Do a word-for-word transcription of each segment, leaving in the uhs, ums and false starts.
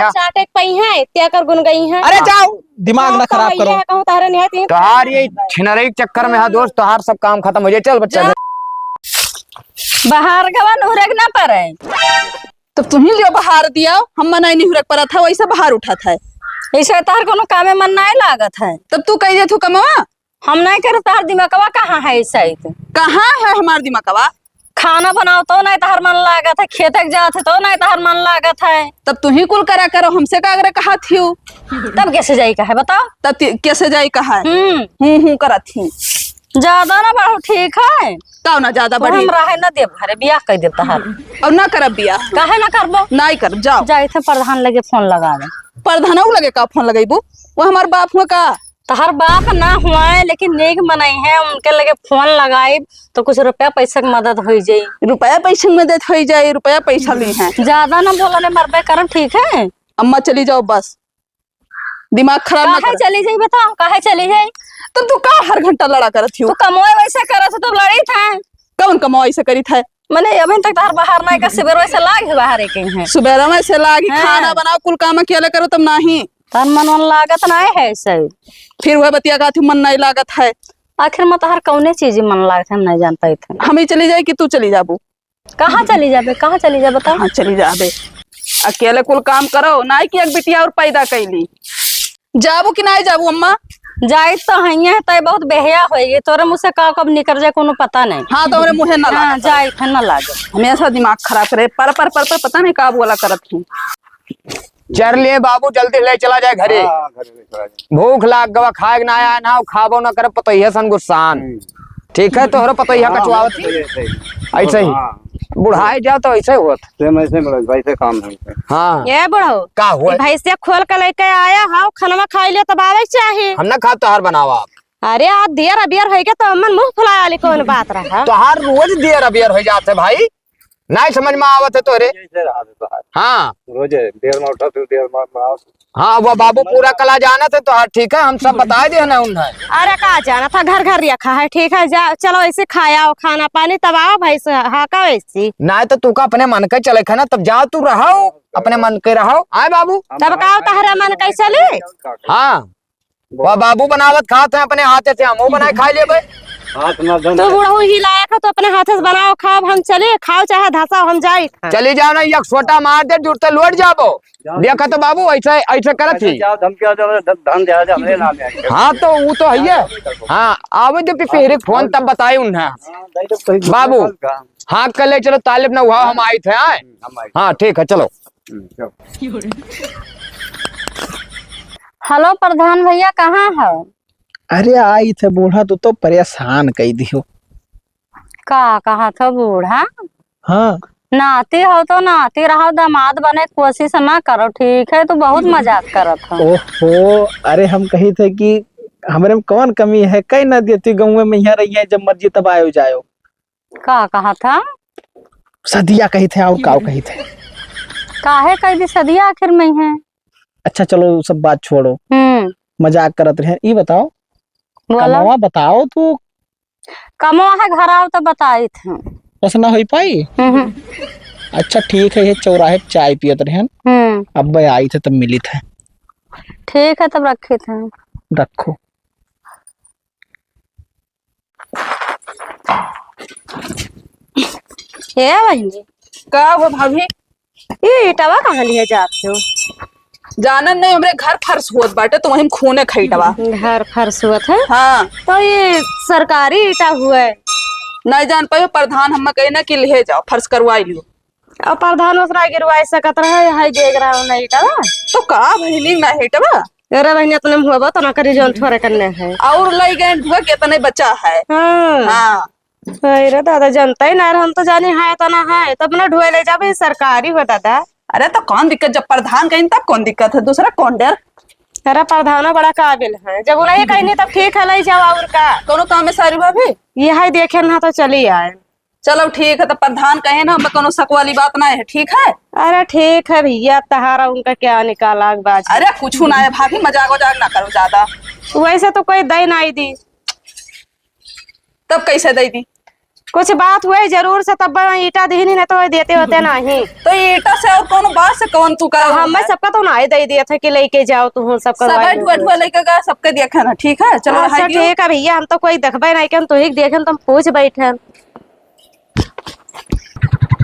चाटे के पई है, त्या कर गुन गई है। अरे जाओ, दिमाग ना खराब करो। कहूँ तारे नहीं आती। तोहार ये छिनरई के चक्कर में, हाँ दोस्त, तोहार सब काम खत्म हो जाए। चल बच्चा, जा। बाहर गवा नोहरे के ना पड़े। तब तुही लियो बाहर दिया, हम मनाई नहीं हुरक परत है, वैसे बाहर उठत है। ऐसे तोहर कोनो कामे मन नहीं लागत है। तब तू कह दे तू कमवा। हम नहीं करब, तोहर दिमागवा कहाँ है ऐसे? कहाँ है हमार दिमागवा? खाना बनाओ तो नहीं तोहर मन लागत है, खेते के जात है तो नहीं तोहर मन लागत है। तब तुही कुल करा करो, हमसे का अगर कहा थियो? तब कैसे जाई का है बताओ? तब ति-, कैसे जाई का है? हम्म। हूँ, हूँ करत ही। ज्यादा ना बढ़ो, ठीक है? तब ना ज्यादा तो बढ़ी। हम रहे ना देब घरे, बियाह कर देब तोहार। और ना करब बियाह। काहे ना करबो? नहीं करब, जाओ। जाई थे प्रधान लगे फोन लगा दे। प्रधानऊ लगे का फोन लगेबू? वो हमार बाप हुआ का? तोहर बाप ना हुआ है, लेकिन नेक मनई है, उनके लगे फोन लगाई तो कुछ रुपया पैसा के मदद हो जाई। रुपया पैसा के मदद हो जाई, रुपया पैसा ली है। ज्यादा ना बोला ने मरबे करब, ठीक है? अम्मा चली जाओ बस। दिमाग खराब ना काहे करो। चली जाई बताओ, काहे चली जाई? तो तू का हर घंटा लड़ा करत हियो? तू कमोए वैसे करत हो तो लड़ी था। कौन कमोए ऐसे करी था? मने अभी तक तोहर बाहर नहीं का, सुबह वैसे लाग है बाहर एक है। सुबह में से लाग ही हाँ। खाना बनाओ, कुल काम अकेले करो तब नहीं। तोहर मन वन लागत नहीं है ऐसे। फिर वह बतिया का थी मन नहीं लागत है। आखिर में तोहर कौने चीज मन लागत है, हम नहीं जान पाई थे। हम ही चली जाए कि तू चली जाबू? कहाँ चली जाबे, कहाँ चली जाबे बताओ? कहाँ चली जाबे? अकेले कुल काम करो, नाई कि एक बिटिया और पैदा कैली। जाबू कि नाई जाबू अम्मा? जाई तो हइये, तय बहुत बेहया होई गई। तोरे मुँह से का कब निकर जाए कोनो पता नहीं। हाँ, तोरे मुँहे ना हाँ, लागत। जाई थे ना लागे। हमेशा दिमाग खराब करे, पर, पर, पर, पर पता नहीं का बोला करत हूँ। चर लिए बाबू, जल्दी ले चला जाए घरे। हाँ, हाँ, घरे ले चला जाए। भूख लाग गवा, खाए के ना आया ना, खाबो ना करे, पतोहिया सन गुस्सान। हम्म। ठीक है, तोहरो पतोहिया हाँ, कचुआवत ही। ऐसे ही। ऐसे ही। हाँ। बुढ़ाए जाओ तो ऐसे होत। सेम ऐसे बड़ा, वैसे काम है। हाँ। ये बुढ़ऊ, का हुआ? ई भैंसिया खोल के लेके आया हौ, खनवा खाई ले तब आवे के चाही। हम ना खाब तोहार बनावा। अरे, आज दियर अबियर होई के तो अम्मन मुँह फुलाए वाली कौन बात रहा? तोहार रोज दियर अबियर हो जात है भाई। नाहीं समझ में आवत है तोरे। जैसे रहा है तोहार। हाँ। रोजे देर में उठा, तू देर में, में आओ। हाँ, वो बाबू पूरा कला जानत है तोहार, ठीक है, हम सब बताए दे ना उन्हें। अरे का जानत है, घर घर रखा है, ठीक है, जा, चलो ऐसे खाया हो, खाना पानी, तब आओ भाई से, हाँ, का वैसी? नाहीं तो तू का अपने मन के चले खाना, तब जाओ तू रहो, अपने मन के रहो। आए बाबू? तब का तहरा मन के चली? हाँ। वाह, बाबू बनावत खात हैं अपने हाथे से, हमहू बनाए खा लेबे। हाथ ना धन तो है। बुढ़ऊ ही लायक है, तो अपने हाथे से बनाओ, खाओ, हम चली, खाओ चाहे धसाओ, हम जाई। चली जाओ ना, एक सोटा मार दे, जुड़ते लौट जाबो। जाओ। देखा तो बाबू, ऐसे, ऐसे करत ऐसे ही। जाओ, धमकी आ जाओ, ध-, धन दे, आ जाओ, हमरे नाम है। हाँ, तो वो तो है ही है। हाँ, आवे दे पिपहरी फोन, तब बताए उन्हें। हाँ, नहीं तो कोई बाबू, दूसरा का। हाँ, कल ले चलो, तालिब ना हुआ, हम आए थे, आए। हम्म, हम आए। हाँ, ठीक है, चलो। हम्म, चलो। हेलो प्रधान भैया, कहाँ हो? अरे आई थे बूढ़ा, तू तो परेशान कई दियो। का कहा था बूढ़ा? हाँ। नाती हो तो नाती रहो, दामाद बने के कोशिश ना करो, ठीक है? तू बहुत मजाक करत हो। ओहो, अरे हम कही थे कि हमरे में कौन कमी है, कई ना देती गाँव में यहाँ रही है, जब मर्जी तब आयो जायो। का कहा था? सदिया कही थे, और काव कही थे? काहे कह दी सदिया आखिर में है? अच्छा चलो, सब बात छोड़ो, हम्म। मजाक करत रहे। ई बताओ, बोलो। कमवा बताओ तू। कमवा है घर आओ तो बताई थे। बस ना होई पाई? हम्म। अच्छा ठीक है, ये चौराहे पे चाय पियत रहे, हम्म। अब आई थे तब मिली थे। ठीक है, तब रखी थे। रखो। ए बहिनी। का हो भाभी? ई ईटवा कहाँ लिहे जात हो? जानन नहीं, हमरे घर फर्श होत बाटे, तो वहीं में खूने खईटवा। घर फर्श होत है? हाँ। तो ये सरकारी ईटा हुआ है? नहीं जान पायो, प्रधान हम्मा कहे ना कि लिहे जाओ, फर्श करवाई लियो। अब प्रधान ओसरा गिरवाए सकत रहे, हाय देख रहा हूँ नहीं ईटवा। तो का बहिनी ना ईटवा? अरे बहिनी, अपने मुँहवा तो ना करी, जौन थोड़े करने है। और लई गए ढुआ के इतने बचा है। हाँ। हाँ। अरे दादा, जनता ही ना रहे, हम तो जानी है तो ना है, तब ना ढुआ ले जाबे, सरकारी हो दादा। अरे तो कौन दिक्कत, जब प्रधान कहीं तब कौन दिक्कत है, दूसरा कौन डर? अरे प्रधानो बड़ा काबिल है, जब उन्हें कहीं नहीं तब ठीक है, ले जाओ और का। कोनो काम में सारी भाभी? ये है देखे ना तो चली आए। चलो ठीक है, तो प्रधान कहे ना, हमें कोनो शक वाली बात ना है, ठीक है? अरे ठीक है भैया, तहारा उनका क्या निकाला बाज। अरे कुछ ना है भाभी, मजाक वजाक ना करो ज्यादा। वैसे तो कोई दे नहीं दी। तब कैसे दे दी? कुछ बात हुए जरूर से तब ईटा दिहनी, नहीं तो देते होते नहीं। तो ईटा से और कौन बात से कौन तू का तो हमें सबका तो नाहीं दे दिया था कि लेके जाओ तू सबका सब वाई बैठ में बैठ कुछ। लेके गा सबके देखा ना, ठीक है? चलो अच्छा, रहाई दियो। ठीक है भैया, हम तो कोई देखबे नहीं के, हम तो ही देखे तो हम पूछ बैठे।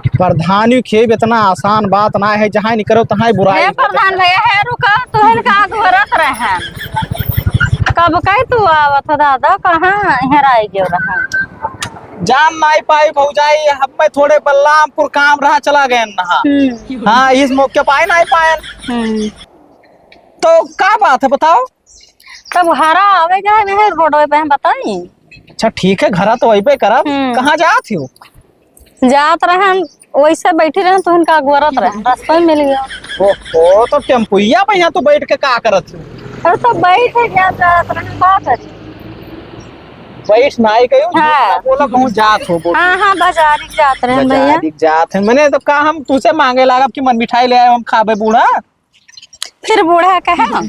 प्रधानी खेब इतना आसान बात ना है, जहाँ निकरो तहाँ बुराई हे होत प्रधान है। भैया, हे रुका, तुहन का घोरत रहे। कब कई तू आवत हो दादा, कहाँ हेराई गयो रहा? जान नाई पाई भौजाई, हमें थोड़े बलरामपुर काम रहा, चला गए नहा। हम्म। हाँ, इस मौके पाए नाई पाए। हम्म। तो का बात है बताओ? तब घरा आवे जाए में रोडवे पे हम बताई। अच्छा ठीक है, घरा तो वही पे करब। हम्म। कहाँ जात हो? जात रहन, वैसे बैठी रहन तो उनका गोरत रहन, रास्ता में मिल गया। ओहो, तो टेम्पुइया पे यहाँ तो बैठ के का करत हो? अरे तो बैठ है क्या जात रहन, का करी? बैठ नाई कहीं, झूठ हाँ। ना बोला, कहूँ जात हो बोल। हाँ, हाँ, बाजारी जात रहन भैया। बाजारी जात है, मैंने तो कहा हम तुझसे मांगे लागब कि मन मिठाई ले आए, हम खाबे बूढ़ा। फिर बूढ़ा कहे ना।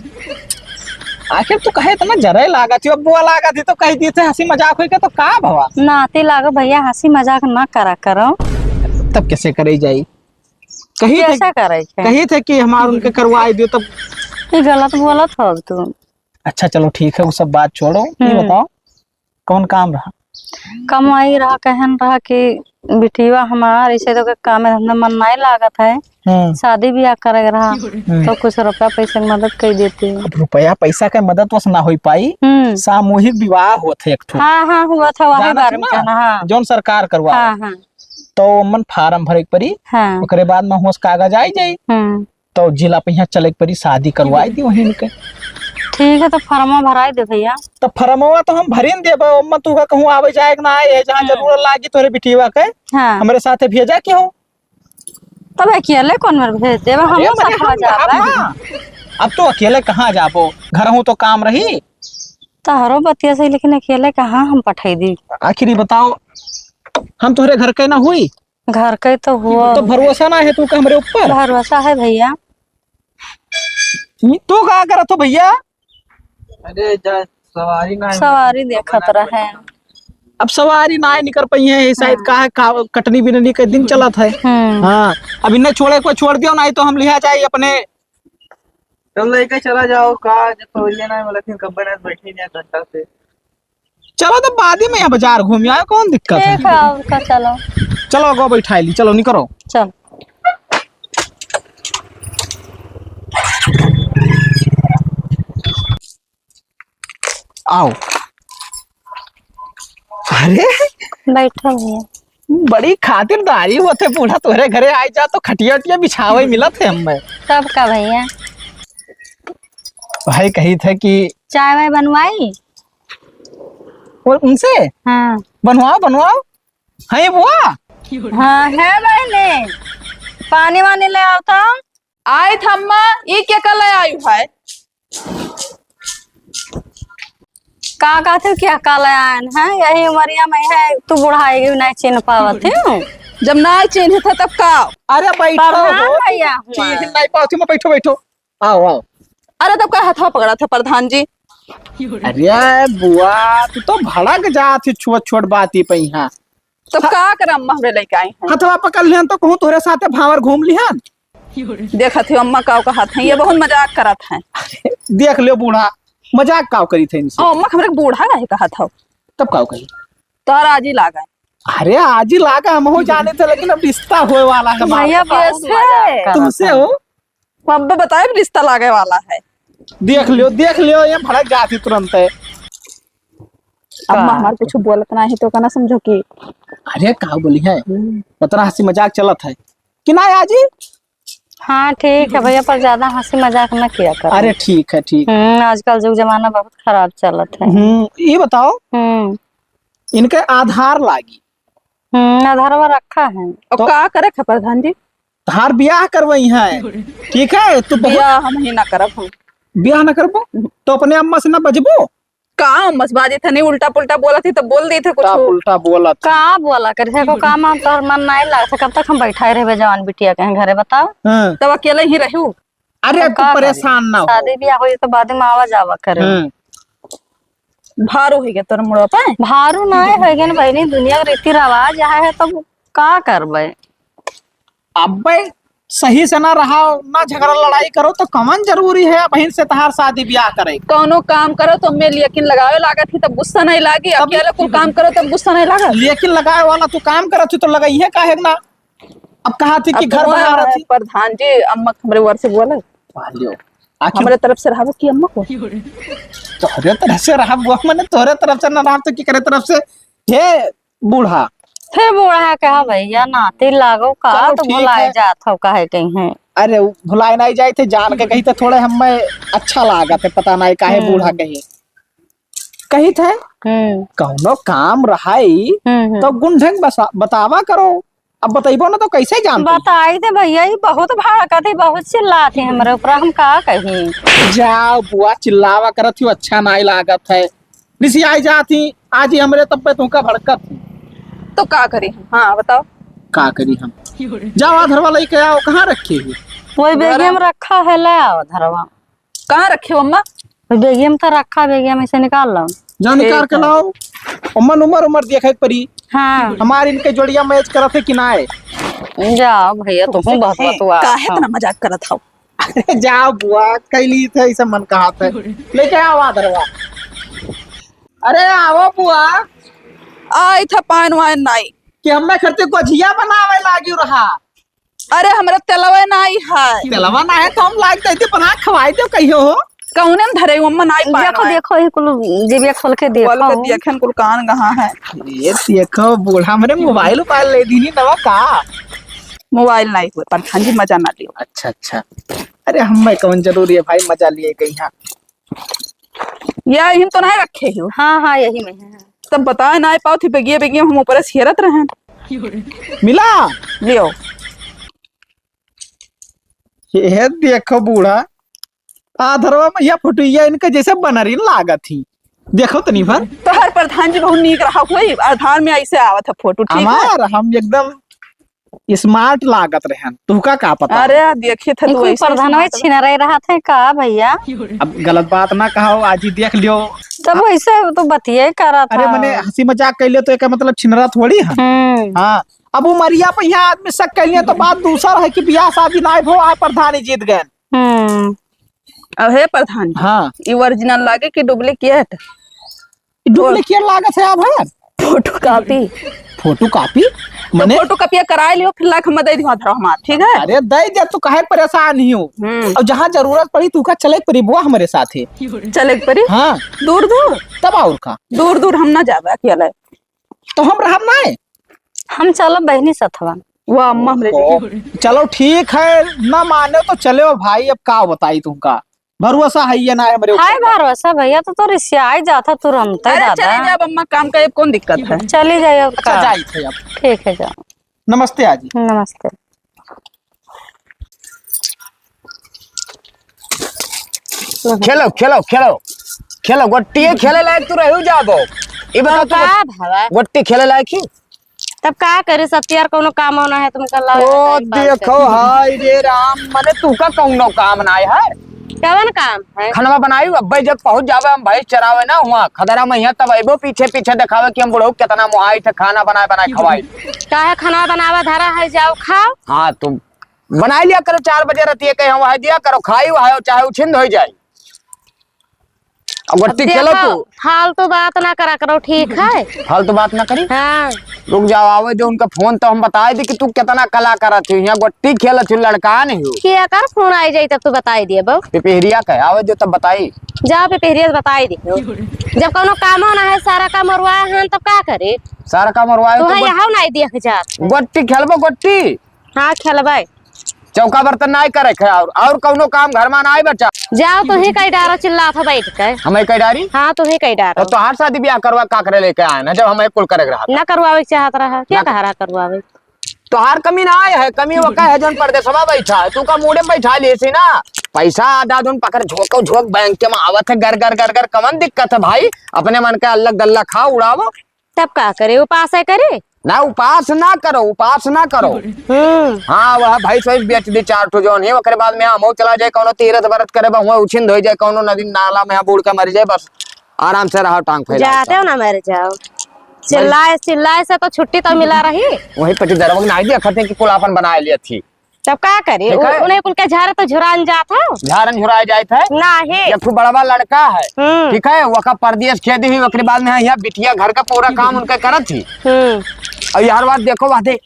आखिर तू कहे इतना जरे लागत ही, अब बुआ लागत ही तो कह दिए थे हँसी मजाक होई के तो का भवा? नाती लागो भैया, हँसी मजाक ना करा करो। तब कैसे करे जाई? कही थे, कैसा करे के? कही थे कि हमार उनके करवाई दियो तब। ये गलत बोलत हो अब तू। अच्छा चलो ठीक है, वो सब बात छोड़ो, ये हम्म। बताओ कौन काम रहा? कमाई रहा, कहन रहा कि बिटिया हमार ऐसे तो के कामे धंधा मन नाई लागत है, हम्म। शादी ब्याह करे के रहा, हम्म। तो कुछ रुपया पैसा के मदद कर देती। अब रुपया पैसा के मदद वस ना होई पाई, हम्म। सामूहिक विवाह होत है एक ठो। हाँ, हाँ, हुआ था, वही जानत बारे में ना? कहना, हाँ। जौन सरकार करवा। हाँ, हाँ। तो मन फार्म भरे के पड़ी, हाँ। ओकरे बाद में हुआ कागज आई जाई। हम्म। तो जिला पे यहाँ चले के पड़ी, शादी करवाई दी वहीं के। ठीक है, तो फॉर्मवा भराई दे भैया। तो फॉर्मवा तो हम भरिन देबे, ओम्मा तू का कहूँ आवे जाए के ना आए, जहाँ हम्म। जरूरत लागी तोरे बिटिया के, हाँ। हमरे साथे भेजा के हो। तब अकेले कौन मेर भेज देबे, हम अरे, मने साथ हम जाबे। अब ना, अब तो अकेले कहाँ जाबो, घर हूँ तो काम रही। तहरो बतिया सही, लेकिन अकेले कहाँ हम पठाई दी? आखिर ई बताओ, हम तोहरे घर के ना हुई? घर के तो हुआ। तो भरोसा ना है तू का हमरे ऊपर? भरोसा है भैया। तू का करत हो भैया? अरे जा, सवारी ना है। सवारी देखत रहे। अब सवारी ना निकर पइहैं, ये शायद हाँ। का है, का, कटनी बिननी के दिन चलत है। हम्म। हाँ, अब इन्हें छोड़े को छोड़ दियो, नहीं तो हम लिहा जाए अपने। चल लेके चला जाओ, का जे तो ये ना, मतलब, फिर कब्बे ना बैठी नहीं घंटा से। चलो, तो बाद में यहाँ बाजार घूम आए, कौन दिक्कत है? ठीक है, और का, चलो। चलो, गो बैठाई ली, चलो, निकरो। चल। आओ। अरे, बैठो भैया। बड़ी खातिरदारी होत है, बूढ़ा तोहरे घरे आए जा तो खटिया उटिया बिछावे मिलत है हमें। तब का भैया? भाई कही थे कि चाय वाय बनवाई? और उनसे? हाँ। बनवाओ, बनवाओ। है बुआ? हाँ, है बहनी। पानी वानी ले आओ तो। आइत अम्मा, ई के का ले आयु है? का कहते हो, क्या का ले आयन है? यही उमरिया में है, तू बुढ़ाई गई, नहीं चिन्ह पावत है। जब नहीं चिन्ह था तब का? अरे बैठो प्रधान हो, भैया हुआ। चिन्ह नहीं पावत हूँ मैं, बैठो, बैठो। आओ, आओ। अरे तब का हथवा पकड़ा था प्रधान जी? अरे बुआ, तू तो भड़क जात है छोट छोट बाती पे यहाँ। तब का करम महरे लेके आई हैं? हथवा पकड़ लिहन तो कहूँ तोहरे साथे भावर घूम लिहन। देखत हो अम्मा काव कहत हैं, ये बहुत मजाक करत हैं। देख लो बूढ़ा, मजाक काव करी थे इनसे। ओ अम्मा, हमरे बूढ़ा काहे कहत हो? तब काव कही? तोहर आजी लागे। अरे आजी लागे हम हो जाने थे, लेकिन अब रिश्ता होए वाला है हमारा। भैया, बहुत बेस मजाक है। करत तुमसे हैं। हो? हम अब बताए रिश्ता लागे वाला है। देख लियो, देख लियो, ये भड़क जाती तुरंत है। अम्मा का? हमार कुछ बोलत ना है तो का ना समझो कि अरे का बोली है? हम्म। उतना हँसी मजाक चलत है कि ना आजी? हाँ ठीक है भैया, पर ज्यादा हँसी मजाक ना किया करो। अरे ठीक है, ठीक। हम्म, आजकल जुग जमाना बहुत खराब चलत है। हम्म, ये बताओ, हम्म। इनके आधार लागी। हम्म, आधारवा रखा है। और तो का करे खे प्रधान जी? तहार बियाह करवई है, ठीक है? तू बहुत बियाह हम ही ना करब हम। बियाह ना करबो? तो अपने अम्मा से ना बजबो? का अम्मा से बाजे थे, नहीं उल्टा पुल्टा बोलत ही तो बोल दी थे कुछ। उल्टा पुल्टा बोलत। का बोला करे थे को काम हम तोहर मन नहीं लागत है, कब तक हम बैठाए रहबे जवान बिटिया के घरे बताओ? हाँ। तब अकेले ही रहू। अरे तब तू का परेशान करी? ना हो। शादी बियाह होई तो बाद में आवा जावा करे। हम्म। भारू होइ गया तोर मुड़वा पे? भारू नाहीं होइ गया न बहिनी, दुनिया के रीति रिवाज यह है, तब का करबे? अब्बे सही से ना रहा, ना झगड़ा लड़ाई करो, तो कवन जरूरी है बहिन से तहार शादी ब्याह करे? कौनो काम करो तो मैं लेकिन लगावे लागत ही, तब गुस्सा नहीं लागी। अब तब ये लोग कुल काम करो, तब गुस्सा नहीं लागा। लेकिन लगावे वाला तू काम करत ही तो लगाई है काहे ना? अब कहा थी कि अब घर कौन बना है रही थी। प्रधान जी, अम्मा हमरे ओर से बोला। पा लियो। आखिर हमरे तरफ से रहा कि अम्मा को? तोहरे तरफ से रहा बुआ, मने तोहरे तरफ से ना रहा तो की करे तरफ से? हे बूढ़ा। हे बूढ़ा कहा भैया, नाती लागो का, चलो तो ठीक भुलाए है। जात हो काहे कहीं है। अरे उ भुलाए नहीं जाए थे, जान के कही तो थोड़े हमें अच्छा लागत है, पता नहीं काहे हम्म। बूढ़ा कही। कही थे, हम्म। कौनो काम रहाई हम्म, हम्म। तो गुंढंग बसा-, बतावा करो। अब बतइबो ना तो कैसे जानते? बताई दे भैया, ई बहुत भड़कत ही, बहुत चिल्लात ही हमरे ऊपर, हम का कही? जाओ बुआ, चिल्लावा करत ही, अच्छा नाई लागत है। रिसियाई जात ही, आज ही हमरे तब पे तुमका भड़कत ही। तो का करी हम? हाँ, बताओ। का करी हम? जाओ, आधरवा लइके आओ, कहाँ रखे हो? वही घर बेगिया में रखा है, ले आओ धरवा। कहाँ रखे हो अम्मा? वही बेगिया में तो रखा, बेगिया में से निकाल लो। जाओ, निकाल ठीक के है। लाओ। अम्मा, उमर, उमर देखे के परी। हाँ। हमार इनके जोड़िया मैच करत है कि नाय? जाओ भैया, तुमसे तुम बहुत कहे, बतवा। काहे हाँ। इतना मजाक करत हो? अरे जाओ बुआ, कैली थे, ऐसे मन कहा थे। लेके आओ आधरवा। अरे आओ बुआ। आई था पान वान नाई। कि हमें खर्चे गोझिया बनावे लागी रहा। अरे, हमरा तेलवे नाई है। तेलवा ना है तो हम लाग देते, बना खवाई दो कहियो हो। कौने में धरे हो, अम्मा नाई पाए देखो, नाई। देखो, ये कुल जेबिया खोल के देखो। खोल के देखेन कुल कान कहाँ है। ये देखो, बूढ़ा हमरे मोबाइल उबाइल ले दीनी नवा का। मोबाइल नाई हुए, प्रधान जी मजा ना लियो। अच्छा, अच्छा। अरे, हमें कौन जरूरी है भाई, मजा लिए कहीं यहाँ। या इहिन तो नहीं रखे हो? हाँ, हाँ, यही में है। तब बताए ना पाओ थी, बेगिया, बेगिया हम ऊपर से हेरत रहन। मिला? लियो। ये देखो बूढ़ा, आधरवा में यह फोटो, ये इनके जैसे बनरी लागत ही। देखो तनी भर। तो हर प्रधान जी बहुत नीक रहा हुई, आधार में ऐसे आवत है फोटो, ठीक है? हमार, हम एकदम smart लागत रहन, तुहका का पता? अरे, देखिए थे, ई तो कुल ऐसे प्रधानवे smart छिनरे रहत है का भैया? अब गलत बात ना कहो, आज ही देख लियो। तब वैसे तो बतिये करत अरे, था। मने हंसी मजाक कर लियो तो एकर मतलब छिनरा थोड़ी है। हम्म। हाँ, अब उमरिया पे यहाँ आदमी शक कर लिया तो बात दूसर है कि बियाह शादी ना भो, आ प्रधानी जीत गए। हम्म। अब हे प्रधान जी, हाँ। ई original लागे कि duplicate? Duplicate लागत है आधार। Photocopy। Photocopy? तो मने? Photocopy कराए लियो, फिर लाख हम दे दियो आधार हमार, ठीक है? अरे दे दे, तू काहे परेशान ही हो? हम्म। और जहाँ जरूरत पड़ी, तू का चले के परी बुआ हमरे साथे। चले के परी? हाँ। दूर दूर? तब और का? दूर दूर हम ना जाबे अकेले। तो हम रहब ना। हम चलब बहिनी सथवा। वाह, अम्मा हमरे ओहो। जी। चलो ठीक है, ना माने तो चले हो भाई, अब का बताई तुमका, भरोसा है ये ना हमरे ऊपर। हाय भरोसा भैया, तो, तो रिसियाई जाता तुरंत है अरे दादा। चली जाब अम्मा, काम का अब कौन दिक्कत है? चली जाइए अब अच्छा, का। जाई थे अब। ठीक है, जाओ। नमस्ते आजी। नमस्ते। खेलो, खेलो, खेलो। खेलो, गोट्टिए खेले लायक तू रहू जाबो। ई बताओ तो तू का गोट-, भावा? गोट्टी खेले लायक ही? तब का करे सत्यार, कौनो काम होना है तुमका लाओ ओ, time pass देखो, करे। हाय रे राम, मने तुमका कौनो काम ना है? कवन काम है? खनवा बनाई, अब्बे जब पहुंच जावे हम भैंस चरावे ना हुआ, खदरा में यहाँ तब अइबो पीछे पीछे देखावे कि हम बुढ़ऊ कितना मुहाई थे खाना बनाए बनाए खवाई। काहे खनवा बनावे धरा है, जाओ खाओ। हाँ, तुम बनाई लिया करो, चार बजे रहती है, कहीं वहाँ दिया करो, खाई वहाँ, चाहे उछिंद हो जाए। अब अब गोट्टी खेलो देखो, तू। फालतू बात ना करा करो, ठीक है? फालतू बात ना करी? हाँ। रुक जाओ, आवे जो उनका फोन तो हम बताए दी कि तू कितना कला करत हो, यहाँ गोट्टी खेलत हो, लड़का नहीं हो। के अगर फोन आई जाई तब तू बताई दिए बहू। पिपहरिया का आवे जो तब बताई। जाओ पिपहरिया से बताई दियो। जब कौनो कामो ना है, सारा काम ओरवाए हैं तब का करे? सारा काम ओरवाए तो तो है गोट-, यहाँ नहीं दिया के जात। गोट्टी खेलबो गोट्टी। हाँ खेलबे। चौका बर्तन नाई करे खे और, और कौनो काम घर में नाई बचा। जाओ, तू ही कई डारो, चिल्लात हो बैठ के। हम ही कई डारी? हाँ, तू ही कई डारो। और तोहार शादी ब्याह करवा का करे लेके आए ना, जब हम एक कुल करे के रहा था। ना करवावे के चाहत रहा, क्या ना कहा रहा करवावे? तोहार कमी ना आए है, कमी वो का है जौन परदेसवा बैठा है, तू का मूड़े बैठा लिए सी ना। पैसा आधा जौन पकड़ झोंको झोंक बैंक के में आवत है, गर गर गर गर, कवन दिक्कत है भाई? अपने मन के अल्लग गल्ला खा उड़ावो। तब का करे, उपास है करे? ना, उपास ना करो, उपास ना करो। हम्म। हाँ, वह भैंस वैस बेच दी चार ठो जौन है, ओकरे बाद में हमहू चला जाए कौनो तीरथ व्रत करे, बहुआ उछिंद हो जाए कौनो नदी नाला में, बूड़ के मर जाए, बस आराम से रहो, टांग फैलाओ जाते सब। हो ना, मर जाओ। चिल्लाए, चिल्लाए से तो छुट्टी तो मिला रही। वही पटीदारवा के नाई देखत है कि कुल आपन बनाए लिया थी। तब का करी? ठीक है। उ-, उन्हें कुल के झारे तो झुरान जात हो। झारन झुराए जात है। नाही। एक ठो बड़वा लड़का है। हम्म। ठीक है, वका परदेस खेदी हुई, ओकरे बाद में यहाँ बिटिया घर का पूरा काम उनका करत थी। हम्म। और यार बात देखो, वहाँ दे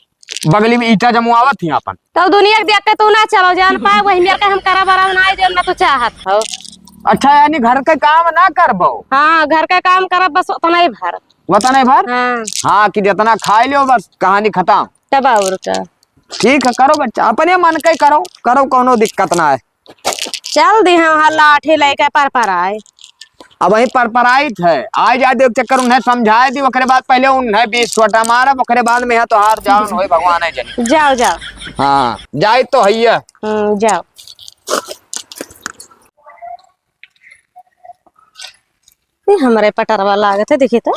बगली में ईटा जमवावत ही आपन। तब दुनिया के देख के तू ना चलो, जान पाए, वही मेरे के हम करा बरा बनाए, जो ना तू चाहत हो। अच्छा, यानी घर के काम ना करबो? हाँ, घर के काम करब, बस उतना ही भर। उतना ही भर? हाँ। हाँ, कि जितना खाए लियो, बस कहानी खत्म। तब और का? ठीक है, करो बच्चा, अपने मन के करो, करो, कौनो दिक्कत ना है। चल दी हम, हाँ, लाठी लेके पर पर आए। अब वही परपराइत है, आ जाए दे, एक चक्कर उन्हें समझाए दी, ओकरे बाद पहले उन्हें बीस सोटा मारब, ओकरे बाद में यहाँ तोहार जान होई, भगवान है जनी। जाओ, जाओ। हाँ, जाए तो हइया। हम्म, जाओ। ये हमरे पटरवा लागत है, देखी तो।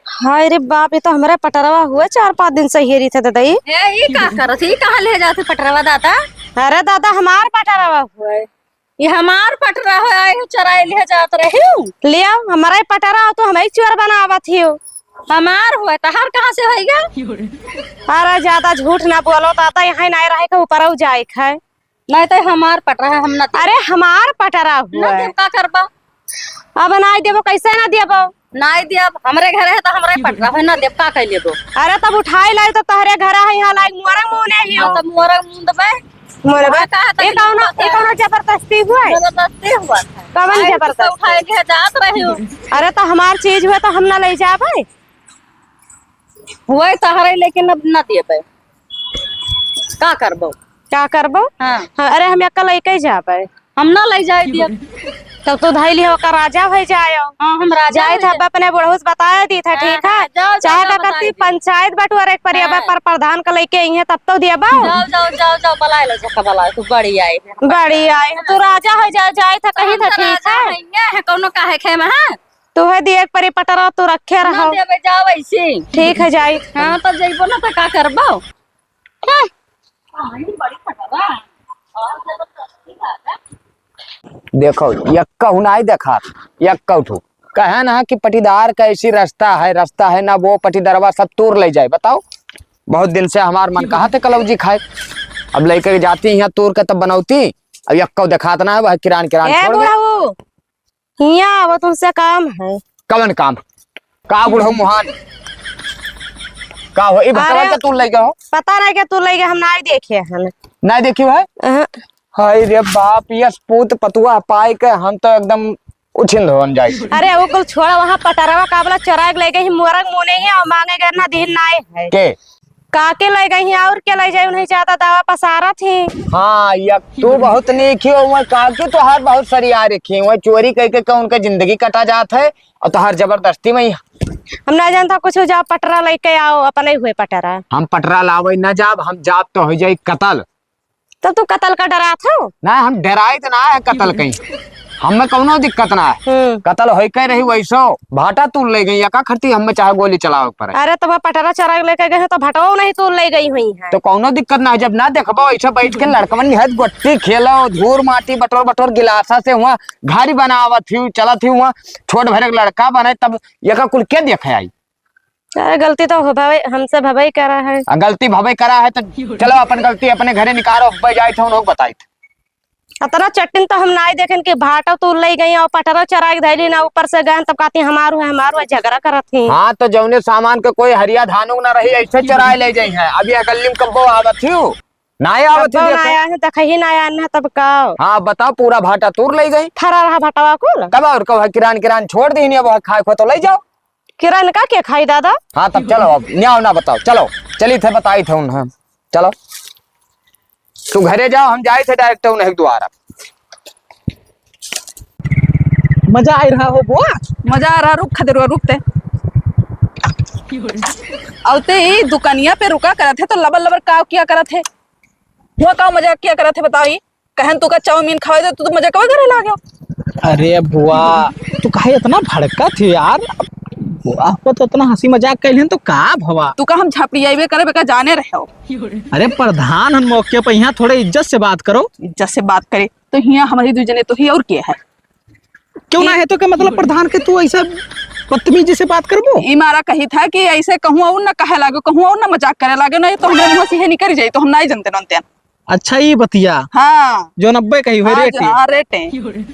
हाय रे बाप, ये तो हमरे पटरवा हुआ, चार पाँच दिन से हेरी थे ददई। ए, ई का करत है? ई कहाँ ले जात है पटरवा दादा? अरे दादा, हमार पटरवा हुआ है। ये हमार पटरा हो, आए हो चराए ले जात रही हो। ले आओ, हमारा ही पटरा हो तो हम ही चोर बनावत ही हो। हमार हुआ है, तहार कहाँ से होइगा? अरे ज्यादा झूठ ना बोलो दादा, यहाँ नहीं रहे के ऊपर जाए खाए। नहीं तो हमार पटरा है, हम ना देब। अरे हमार पटरा ना हुआ है। देब, का करबा? अब नाई देबो, कैसे ना देबो? नाई देब, हमरे घर है तो हमरे पटरा है, ना देब, का कर लेबो? अरे तब उठाई लाई तो तहरे घर है, यहाँ लाई मुहरा मुने ही हो। हाँ, तब मुहरा मुन देबे। मुन देबे। हाँ, कहा था ये कि कौनो, ये कौनो जबरदस्ती हुआ है? जबरदस्ती हुआ है। कौन आए तो जबरदस्ती? उठाए के जात रही हो। अरे तो हमार चीज हुआ तो हम ना ले जाबे। हुआ है तहरे, लेकिन अब ना देबे। का करबो? का करबो? हाँ। हाँ, अरे हम अक्का लइके जाबे। हम ना ले जाए दिया। तब तू धैली होकर राजा हो जायो। हाँ, हम राजा जाए हो था, जाए। अपने बुढ़ऊ से बताए दी था, हाँ, ठीक है? हाँ, जाओ, जाओ, चाहे जाओ, का बताए करती दी। पंचायत बटुआरे एक परिया हाँ। पर प्रधान का लइके आई है, तब तो दिया बा। जाओ, जाओ, जाओ, जाओ, बलाए लो, जका बलाए, तू बड़ी आई है। बड़ी आई है, तू राजा हो जाए, जाए था, कही हम था, तो ठीक राजा है? हैं, ये है, कौनो काहे खेमे, हाँ? तू है दिए एक परी पटरा, तू रखे ना रहो। देबे, जाओ ऐसे। ठीक है, जाई। हाँ, तो जइबो ना, तो का करबो? हाँ। देखो, यक्का हूँ नाई देखात, यक्का उठू। कहे ना कि पटीदार का ऐसी रास्ता है, रास्ता है ना, वो पटीदारवा सब तूर ले जाए। बताओ, बहुत दिन से हमार मन कहा थे कलौजी खाए, अब लइके के जाती यहाँ तूर के तब बनौती। अब यक्का देखात ना है, वह किरान किरान ए छोड़ दे। बुढ़ऊ, हियाँ आवा, तुमसे काम है। कवन काम? का बुढ़ऊ मुहान? का हो? ई भतवा अरे, के तू लइके हो? पता नहीं के तू लइके, हम नाई देखे हन। नाई देखी है? अहं। हाय रे बाप, यस पूत पतुआ पाई के हम तो एकदम उछिंद होन जाई। अरे, वो कुल छोड़ा, वहाँ पटरवा का बोला चोराए के लइके ही, मोरग मुने ही और मांगे गए ना दिन नाई है। के? काके ले गई हैं और के ले जाए, उन्हें ज्यादा दवा पसारत ही। हाँ, या तू बहुत नीक ही हो, वह काके तोहार बहुत सरिया रखी, वह चोरी कइके का उनका जिंदगी कटा जात है और तोहार जबरदस्ती में ही। हम ना जानता कुछ, जा पटरा लेके आओ, अपने हुए पटरा। हम पटरा लावे ना जाब, हम जाब तो हो जाई कतल। तब तू कतल का डरात हो? ना, हम डराइत ना है कतल कहीं। हमें कौनो दिक्कत ना है। हम्म। कतल होई के रही वैसो, भाटा तूर ले गई, एका खरती हमें चाहे गोली चलावे के पड़े। अरे, तो वह पटरा चरा के लेके गए हैं, तो भटवा नहीं तूर ले गई हुई है। तो कौनो दिक्कत ना है, जब ना देखबो ऐसे बैठ के लड़कवन निहत गोटी खेलो, धूर माटी बटोर बटोर गिलासा से हुआ घर बनावत ही, चलत ही हुआ, छोट भरे के लड़का बने, तब एका कुल के देखे आई? अरे, गलती तो हो भवे, हमसे भवे करा है। आ, गलती भवे करा है तो चलो, अपन गलती अपने घरे निकालो, अब्बे जाइत है, उन्हों बताइत। अतना चट्टिन तो हम नाई देखेन कि भाटो तूर ले गई और पटरो चराई के धैली ना, ऊपर से गए तब कहती, "हमारू है, हमारू है", झगड़ा करत ही। हाँ, तो जौने सामान के कोई हरिया धानुक ना रही, ऐसे चराए ले जाई है। अब ये गली में कब्बो आवत ही हो? नाई आवत ही, कब्बो देखो। ना आया है, देखा ही ना आया है, तब का? हाँ, बताओ, पूरा भाटा तूर ले गई। फरा रहा भटवा कुल। तब और कहो, किरान, किरान छोड़ दी, अब खाए खो तो ले जाओ। किरान का के खाई दादा? हाँ, तब चलो, अब न्याव ना बताओ, चलो, चली थे, बताई थे उन्हें, चलो, तू घरे जाओ, हम जाए थे direct उन्हें द्वारा। मजा आ रहा हो बुआ? मजा आ रहा, रुक खदेरुआ, रुक ते। और ते ई दुकानिया पे रुका करत है तो लबर लबर काव किया करत है? हुआ काव मजाक किया करत है बताओ ई? कहन तू का चाउमीन खवाई दे, तू तो मजाकवा करे लागो। अरे बुआ, तू काहे इतना भड़कत है यार? बुआ को तो इतना हंसी मजाक कैलिहन तो का भवा? तू का हम झपड़ियाइबे करे बेका जाने रहे हो। अरे प्रधान, हम मौके पर यहाँ थोड़े इज्जत से बात करो। इज्जत से बात करे तो हियाँ हमारी दू जने तो ही और के है? क्यों ना ई है तो के मतलब प्रधान के तू ऐसा बदतमीजी से बात करबो? ई मारा कही था कि ऐसे कहूँ और ना कहे लागो, कहूँ और ना मजाक करे लागो, ना ये तो हमरे मुँह से ये निकल जाई, तो हम ना ही जनते ननते। अच्छा, ई बतिया। हाँ। जो नब्बे कही हुए हाँ, रेट जो, ही। हाँ, रेट है।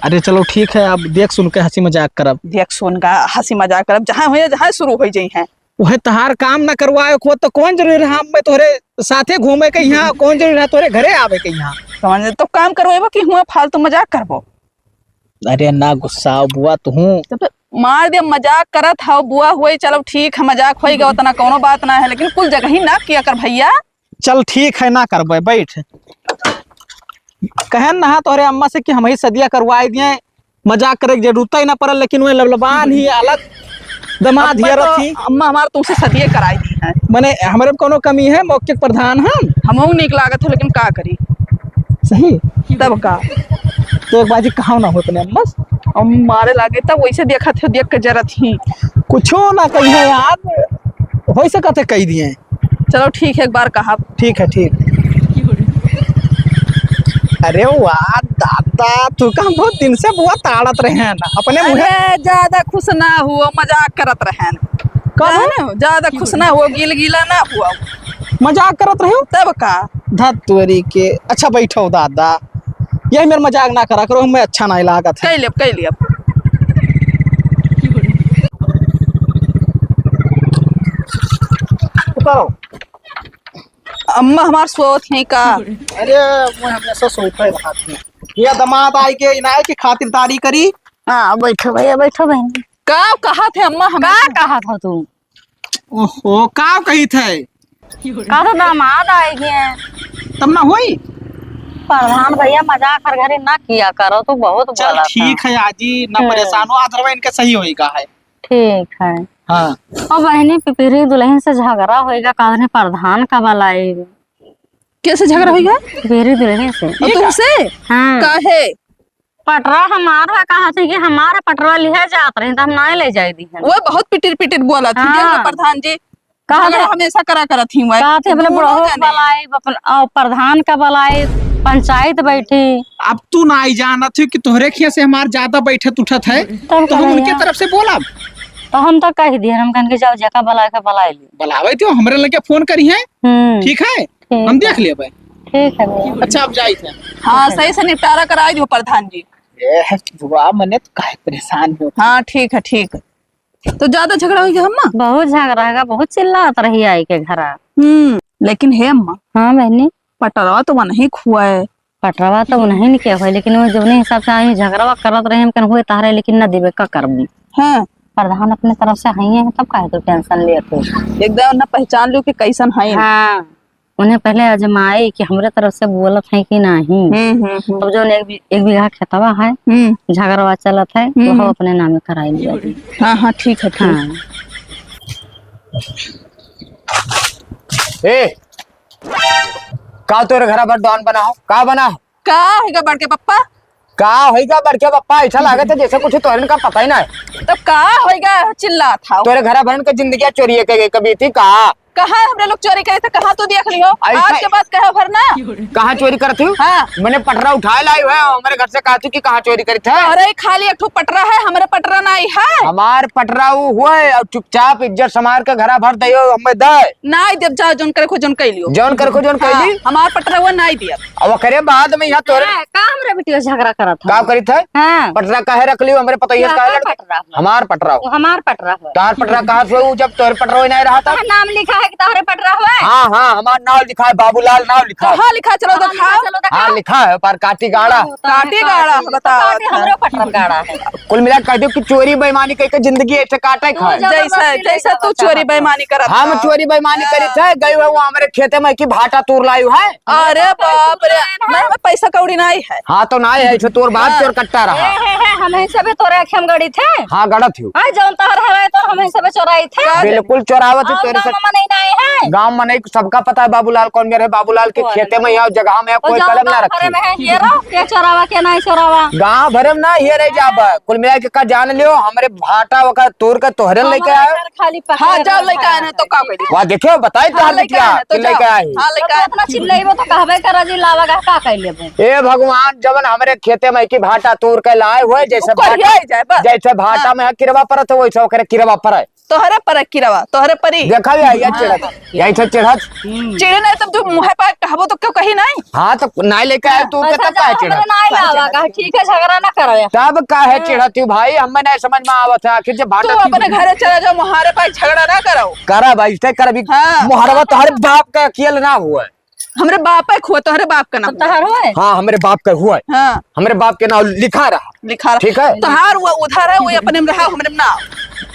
अरे चलो ठीक है, अब देख सुन के हँसी मजाक करब। देख सुन का हँसी मजाक करब, जहाँ हुए, जहाँ शुरू हो जाई है। वह तहार काम ना करवाए को तो कौन जरूरी रहा, मैं तोहरे साथे घूमे के यहाँ, कौन जरूरी रहा तोहरे घरे आवे के यहाँ? समझ तो काम करवाएबो कि हुआ फालतू मजाक करबो? अरे ना गुस्सा बुआ तू। तब तो मार दे, मजाक करत हव बुआ, हुए चलो ठीक है, मजाक होई गवा, उतना कौनो बात ना है, लेकिन कुल जगह ही ना किया कर भैया। चल ठीक है, ना करबे, बैठ। कहन नहा तोहरे अम्मा से कि हम ही सदिया करवाए दिए, मजाक करे के जरूरत ही ना पड़ल, लेकिन वह लबलबान ही अलग दमाद अम्मा हियर तो, थी। अम्मा हमार तुमसे सदिये कराई दी है। मने हमरे में कौनो कमी है, मौखिक प्रधान हम। हमहू नीक लागत हो, लेकिन का करी? सही। तब का? तो एक बाजी कहाव ना हो अपने अम्मा से। हम मारे लागे तब वैसे देखत हो, देख के जरत ही। कुछो ना कही है यार, हो सकत है कही दिए। चलो ठीक है, एक बार कहा। ठीक है, ठीक। अरे वाह दादा, तू का हम बहुत दिन से बुआ ताड़त रहे हैं ना, अपने मुँहे। अरे ज्यादा खुश ना हुआ, मजाक करत रहे हैं। का जाने, ज्यादा खुश ना हुआ, गिलगिला ना हुआ। मजाक करत रहे हो? तब का? धत तोरी के। अच्छा बैठो दादा, यही मेरे मजाक ना करा करो, हमें अच्छा नहीं लागत है। कह लेब, कह लेब। उतारो। अम्मा हमार सोत ही का? अरे, मैं हमेशा सोते रहत ही। ये दमाद आई के इनाय की खातिरदारी करी। हाँ, बैठो भैया, बैठो बहन। का कहत है अम्मा हमें? का कहत हो तू? ओहो, का कही थे? का तो दमाद आई गए। तब ना होई? प्रधान भैया मजाक हर घड़ी ना किया करो, तू बहुत चल बोला था। ठीक है आजी, ना हम्म। परेशान हो, अदरवा इनके सही होई का है। ठीक है। हाँ। और बहनी, पिपरी दुल्हन से झगड़ा होइगा, कहने प्रधान का बलाई। कैसे झगड़ा होइगा? पिपरी दुल्हन से। और ये का? तुमसे? हाँ। काहे? पटरा हमार है, कहा थे कि हमारा पटरा लिहे जात रही, तो हम ना ले जाए दी है। वो बहुत पिटिर पिटिर बोला थी, हाँ। देख लो प्रधान जी। कहा झगड़ा थे, हमेशा करा करत ही हुआ है। कहा थे अपने दोनों बुढ़ऊ जने। बलाई, अपन, और प्रधान का बलाई, पंचायत बैठी। अब तू ना आई जानत हो कि तोहरे खिया से हमार ज्यादा बैठत उठत है, तब तो हम का उनके भैया? तरफ से बोलब। तो हम तो कह दिए, हम कहन के जाओ जेका बलाए के बलाए ली। बलावे तो हमरे लगे फोन करी है, हम्म। ठीक है, ठीक हम है। देख लेबे। ठीक है भैया। अच्छा, अब जाइत है। हाँ, ठीक है। सही से निपटारा कराई दियो प्रधान जी। ए, बुआ मने तो काहे परेशान हो? हाँ, ठीक है, ठीक है। तो ज्यादा झगड़ा हो गया अम्मा? बहुत झगड़ा है, बहुत चिल्लात रही आई के घरा। हम्म, लेकिन हे अम्मा। हाँ बहनी। पटरवा तो वनही खुआ है। पटरवा तो उन्हीं ने किया हुआ है, लेकिन वो जौने हिसाब से आई झगड़वा करत रहे, हम कन हुए तारे, लेकिन न देवे का करबू। हाँ। प्रधान अपने तरफ से हइये हैं, तब काहे तू tension लेत हो? एकदम ना पहचान लो कि कैसन है। हाँ। उन्हें पहले आजमाए कि हमरे तरफ से बोलत है कि नहीं। हम्म, हम्म, हम्म। अब जौन एक बी-, एक बीघा खेतवा है, हम्म। झगड़वा चलत है, हम्म, वो हम्म। अपने नामे कराई लिया जी। हाँ, हाँ, ठीक है, ठीक। हाँ। ए, का तोरे घरा भर डॉन बना हो? का बना हो? का होइगा बड़के पप्पा? का होइगा बड़के पप्पा? ऐसा लागत है जैसे कुछ तोहरन का पता ही ना है। तब का होइगा, चिल्लात हो? तोरे घरा भरन के जिंदगी चोरी के गई कभी थी का? कहाँ हमरे लोग चोरी करे थे, कहाँ तू देख लियो? ऐसा आज के बाद कहे भर ना। कहाँ चोरी करत हो? हाँ। मैंने पटरा उठाए लाई है, हमारे घर से कहा थी कि कहाँ चोरी करी थे? अरे खाली एक ठो पटरा है, हमारे पटरा नहीं है। हमार पटरा वो हुए और चुपचाप इज्जत संभार के घरा भर दइयो, हमें दे। नाई देब, जा, जौन करे खो, जौन कइ लियो। जौन करे खो, जौन कइ हाँ, ली। हमार पटरा हुआ नाई दिया। अब ओकरे बाद में यहाँ तोरे हाँ, का हमरे बिटिया झगड़ा करत का है? करित है? हाँ। पटरा काहे रख लियो? हमरे पटरा काहे लड़के? पटरा हुआ। हमार पटरा हुआ। वो हमार पटरा हुआ। तार पटरा कहाँ से हुआ? जब तोरे पटरा हुआ नहीं रहा था। नाम लिखा है कि तोहरे पटरा हुआ है? हाँ, हाँ, हमार नाम लिखा है, बाबूलाल नाम लिखा है। कहाँ लिखा है? चलो हाँ, दिखाओ। लिखा है, चलो दिखाओ। हाँ, लिखा है, पर काटी गाड़ा। हाँ, काटी गाड़ा, काटी, बताओ। काटी हमरो पटरा गाड़ा है। कुल मिला के कह दो कि चोरी बेईमानी कह के जिंदगी ऐसे काटे खाए। जैसा, जैसा तू चोरी बेईमानी करत हम था। चोरी बेईमानी करी थे, गई हुए वो हमरे खेते में की भाटा तूर लाई है। अरे बाप रे, मैं, मैं पैसा कौड़ी नहीं है। हाँ, तो नहीं है, जो तोर बाप हाँ। चोर कट्टा रहा। ए, हे, हे, हम ही सबे तोरे अखियम गड़ी थे। हाँ, गड़त हूँ। हाँ, जौन तहर हराए तो हम ही सबे चोराई थे। बिल्कुल चोरावत हूँ और तेरे गाँव से। में नहीं, नहीं है। गाँव में नहीं, सबका पता है बाबूलाल कौन मेरे, बाबूलाल के खेते में यहाँ जगह में कोई कलम ना रखे। ये रहो, के चोरावा, के नहीं चोरावा। गाँव भरे में ना ये रह जाब। कुल मिला के का जान लियो, हमरे भाटा वका तोर के तोहरे लेके आयो। खाली हाँ, जाओ लेके आए ना तो का करी? वाह, देखियो, बताई तो हाँ, हम लेके बिटिया आए ना तो कि लेके जाओ। आए। हाँ, लेके आए। इतना चिल्लाइबो तो कहबे करा जी, लावा का, का कह लेबो? ए भगवान, जवन हमरे खेते में की भाटा तोर के लाए हुए, जैसे ऊपर ही भाटा, आ जाए, बस। जैसे भाटा हाँ। में है किरवा परत है, वैसे ओकरे किरवा परे। तोहरे परे किरवा, तोहरे परी। देखा या, या हाँ। चिढ़त, यही से चिढ़त। चिढ़े नहीं, तब तू मुँह पे कहबो तो क्यों कही नहीं? हाँ, तो नहीं लेके आए तू, अच्छा, तब काहे जाओ, चिढ़त? हमरा नहीं आवा का, ठीक है, झगड़ा ना करो। तब काहे हाँ। चिढ़त तू भाई, हमें नहीं समझ में आवत है, आखिर जब तू भाटा अपने घरे चला जाओ, मुहारे पाए झगड़ा ना करो। करब, ऐसे करब, हाँ। मुहरवा तोहरे बाप का अकेल ना हुआ। हमरे बाप का हुआ, तोहरे बाप का ना तो हुआ। तोहर हुआ है? हाँ, हमरे बाप का हुआ है। हाँ। हमरे बाप के नाम लिखा रहा। लिखा रहा। ठीक है? तोहार वो उधार है, वो अपने में रहा, हमरे में ना।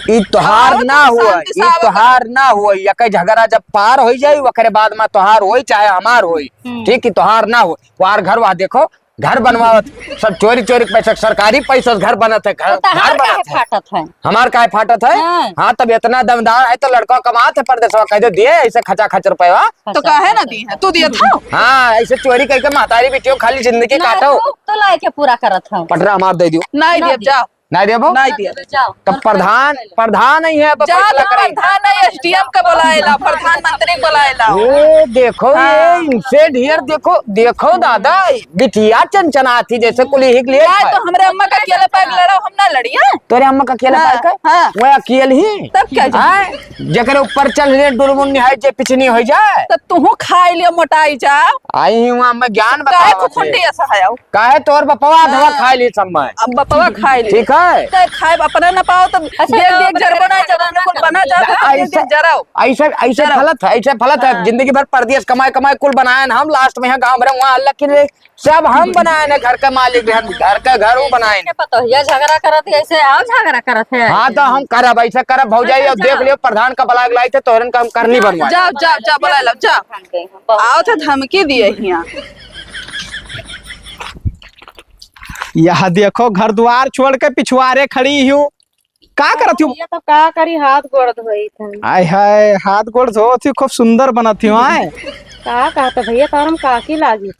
ई तोहार हाँ, ना तो हुआ, शांति से ई आवे तोहार ना हुआ। या कहीं झगड़ा जब पार हो जाई, ओकरे बाद में तोहार होई चाहे हमार होई। हम्म। ठीक, ई तोहार ना हो। वार घर वहाँ देखो, घर बनवावत, सब चोरी चोरी के पैसा, सरकारी पैसा से घर बनत है, घर, तो तोहार घर काहे बनत है। फाटत है? हमार काहे फाटत है? हाँ। हाँ, तब इतना दमदार है तो लड़का कमात है परदेसवा, कह दे दिए ऐसे खचा खच रुपया। तो काहे ना दी है? तू दिया था? हाँ, ऐसे चोरी करके महतारी बेटियों खाली जिंदगी ना, काटो। तू तो लाए के पूरा करत हूँ। पटरा हमार दे दियो। नहीं ना दिया, दिया। जाओ। नहीं देबो? नहीं दिया। जाओ। तब प्रधान, प्रधान नहीं है, अब जा फैसला तो करे। प्रधान नहीं, एसडीएम का बुलाए ला, प्रधानमंत्री बुलाए ला। ओ, देखो, हाँ। ये इनसे ढेर देखो, देखो दादा, बिटिया चनचनाती जैसे कुली हिक लिए यार, खाए। तो हमरे अम्मा का अकेले पैक लड़ाओ, हम ना लड़िया। तोरे अम्मा का अकेले हाँ, पैक है? हाँ। वह अकेल ही? तब क्या जी? हाँ? जेकरे ऊपर चल रहे डुलमुन निहाय जे पिछनी हो जाए। तो तुहू खाई लियो, मोटाई जाओ। आई ही वहाँ मैं ज्ञान काहे बतावा खुखुंडी थे। ऐसा है आओ? काहे तोर बपवा हाँ। धवा खाई ली सब मैं। अब बपवा खाई ली। ठीक है। तो खाए अपना ना पाओ तो अच्छा, देख, तो देख, जरबो ना, जब अपने कुल बना जाता तो देख, ऐसे, देख, जराओ। ऐसे, ऐसे जराओ। फलत है, ऐसे फलत है। हाँ। जिंदगी भर परदेस कमाए, कमाए कुल बनाए ना हम, लास्ट में यहाँ गाँव भरे वहाँ अल्लाह के लिए सब हम बनाए ना, घर का मालिक भी हम, घर का घर वो बनाए ना। पतोहिया झगड़ा करत है, ऐसे आओ झगड़ा करत है। हाँ, तो हम करब, ऐसे करब, भौजाई, अच्छा, अब देख अच्छा। लियो, प्रधान का बलाग लाई थे, तोहरन का हम करनी बनवाए। जाओ, जाओ, जाओ, बुला लो, जाओ। आओ तो धमकी दिए हियाँ। यह देखो, घर द्वार छोड़ के पिछुआरे खड़ी हूँ। का करत हूँ? भैया, तो का करी, हाथ गोड़ धोई थे। आय हाय, हाथ गोड़ धोत ही, खूब सुंदर बनत ही, आय। का कहत भैया, तोर हम काकी लागी।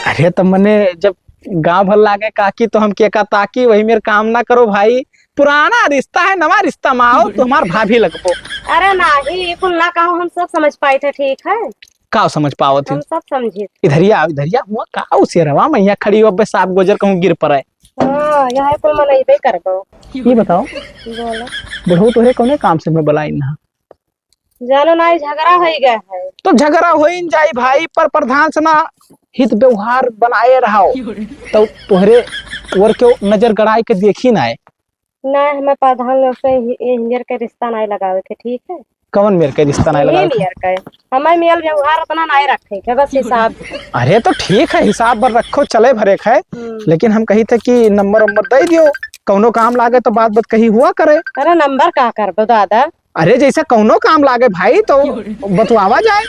अरे, तो मने जब गाँव भर लागे काकी, तो हम के का ताकी, वही मेरे काम ना करो भाई। पुराना रिश्ता है, नवा रिश्ता में आओ, तो हमार भाभी लगबो। अरे नाही, ये कुल ना कहो, हम सब समझ पाए थे, ठीक है? का समझ पावत है? हम सब समझे। इधरिया आओ, इधरिया हुआ का, उसे रवा मैया खड़ी हो, अबे साफ गोजर कहूँ गिर पड़े। हाँ, यहाँ कुल मनइबे करबो। ये बताओ, बोलो। बुढ़ऊ तोहरे कौने काम से मैं बुलाई ना? जानो ना, ई झगड़ा होई गया है। तो झगड़ा होई न जाई भाई, पर प्रधान से ना हित व्यवहार बनाए रहो, तो तोहरे ओर के नजर गड़ाए के देखी ना है। ना, हमें प्रधान लोग से हि-, हिंजर के रिश्ता नहीं लगावे के, ठीक है? कवन मेर के रिश्ता नहीं यही लगावे के? मेर के। हमें मेल व्यवहार अपना नहीं रखे के, बस हिसाब। अरे तो ठीक है, हिसाब भर रखो, चले भरे के है, हम्म। लेकिन हम कही थे कि नंबर वंबर दे दियो, कौनो काम लागे तो बात बात कही हुआ करे। अरे नंबर का करबो दादा? अरे जैसे कौनो काम लागे भाई तो बतवावा जाए।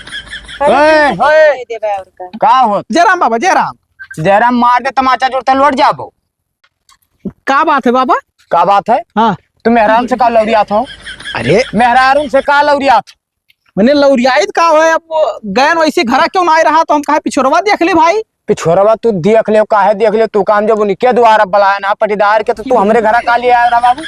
अरे ए, ठीक है, ओए। दे देबे और का। का होत? जय राम बाबा, जय राम। जय राम मार दे तमाचा जुड़ता लौट जाबो। का बात है बाबा? का बात है? हाँ। तू मेहरारू से का लौरियात हो? अरे। मेहरारू से का लौरियात? मने लौरियाइत का है, अब वो गयन वैसे घरा क्यों ना आए रहा, तो हम कहा पिछोरवा देख ले भाई। पिछोरवा तू देख ले, काहे देख ले, तू काम जब उनके द्वारा बुलाए ना पटीदार के, तो तू हमरे घरा का लिए आए रहा बाबू?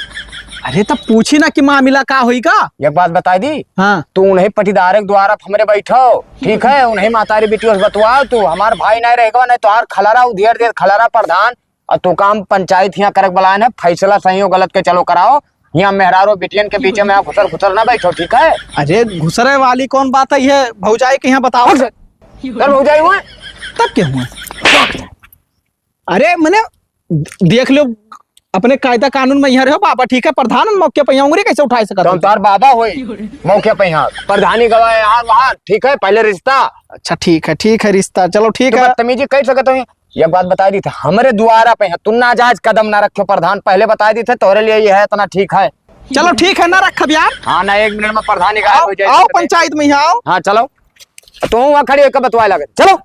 अरे तब पूछी ना कि मामला का होई का? एक बात बताई दी। हाँ। तू उन्हें पटीदार के द्वारा हमरे बैठो, ठीक है, उन्हें मातारी बेटियों से बतवाओ, तू हमार भाई नहीं रहेगा, नहीं तो हर खलरा उधेर दे, खलरा प्रधान, और तू काम पंचायत हियाँ करक बुलाए ना, फैसला सही हो गलत के चलो कराओ। हियाँ मेहरारू बिटियन के बीच में घुसर घुसर ना बैठो, ठीक है? अरे घुसरे वाली कौन बात है, ये भौजाई के यहाँ बताओ। कर भौजाई हुआ? तब क्या हुआ? अरे मने देख लो, अपने कायदा कानून में यहाँ रहो बाबा, ठीक है? प्रधान मौके पे यहाँ उंगली कैसे उठा सकत तो हो? तार बाबा होई मौके पे यहाँ प्रधानी गवाए यार वहाँ, ठीक है? पहले रिश्ता। अच्छा ठीक है, ठीक है रिश्ता, चलो ठीक तो है। बदतमीजी कर सकत हो। एक बात बताई दी थे, हमरे द्वारा पे है, तू नाजायज कदम ना रखो प्रधान, पहले बताई दी थे, तोहरे लिए ये है इतना ठीक है। चलो ठीक है, ना रखब यार। हाँ ना, एक मिनट में प्रधान ही गायब आओ, हो जाए। आओ पंचायत में यहाँ आओ। हाँ चलो, तू वहाँ खड़ी होकर बतवाए लगे, चलो।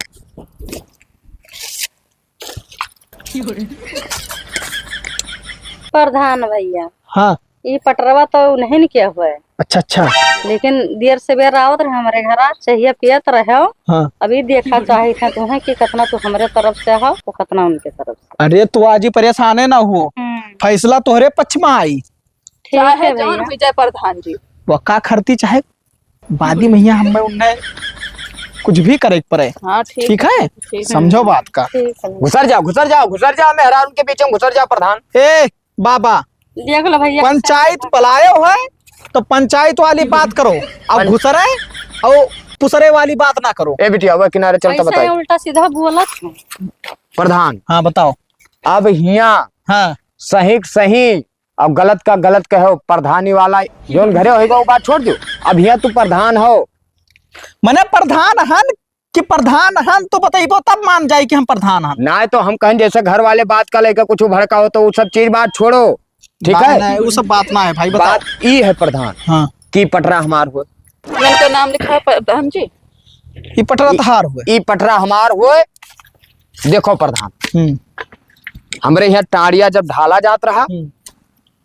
प्रधान भैया। हाँ। ई पटरवा तो उन्हें न किया हुआ है। अच्छा, अच्छा। लेकिन देर से बेर आवत रहे हमरे घरा, चाहिए पियत रहे हो। हाँ। अभी देखा चाहिए था तुम्हें कि कितना तू हमरे तरफ से हो, वो कितना उनके तरफ से। अरे, तू आज ही परेशान है ना हो, हम्म। फैसला तोहरे पक्ष में आई। ठीक चाहे है जौन भैया। हुई जाए प्रधान जी। वो का खरती चाहे बादी मैया हमें उन्हें कुछ भी करे के पड़े। हाँ, ठीक ठीक है, है? ठीक है। समझो बात का। ठीक है। घुसर जाओ, घुसर जाओ, घुसर जाओ, मेहरारू के बीच में घुसर जाओ प्रधान। ए बाबा, देख लो भैया, पंचायत बुलायो है तो पंचायत वाली बात करो, अब पं- घुसरे और पुसरे वाली बात ना करो। ए बिटिया, वह किनारे चल तो ऐसा बताई। उल्टा सीधा बोलत है। प्रधान, हाँ, बताओ। अब हिया हाँ। सही क सही और गलत का गलत कहो, प्रधानी वाला जौन घरे होइगा, वो बात छोड़ दो। अब हिया तू प्रधान हो। मने प्रधान हन कि प्रधान हन तो बतइबो तब मान जाई कि हम प्रधान हन। ना तो हम कहें जैसे घर वाले बात का लेकर कुछ भड़का हो तो वो सब चीज बात छोड़ो, ठीक ना, है? ना, वो सब बात ना है भाई, बताओ। बात ई है प्रधान हाँ। कि पटरा हमार हो। इनका नाम लिखा है प्रधान जी। ई पटरा ई तहार हुए। ई पटरा हमार हुए। देखो प्रधान, हम्म। हमरे यहाँ टाड़िया जब ढाला जात रहा, हम्म।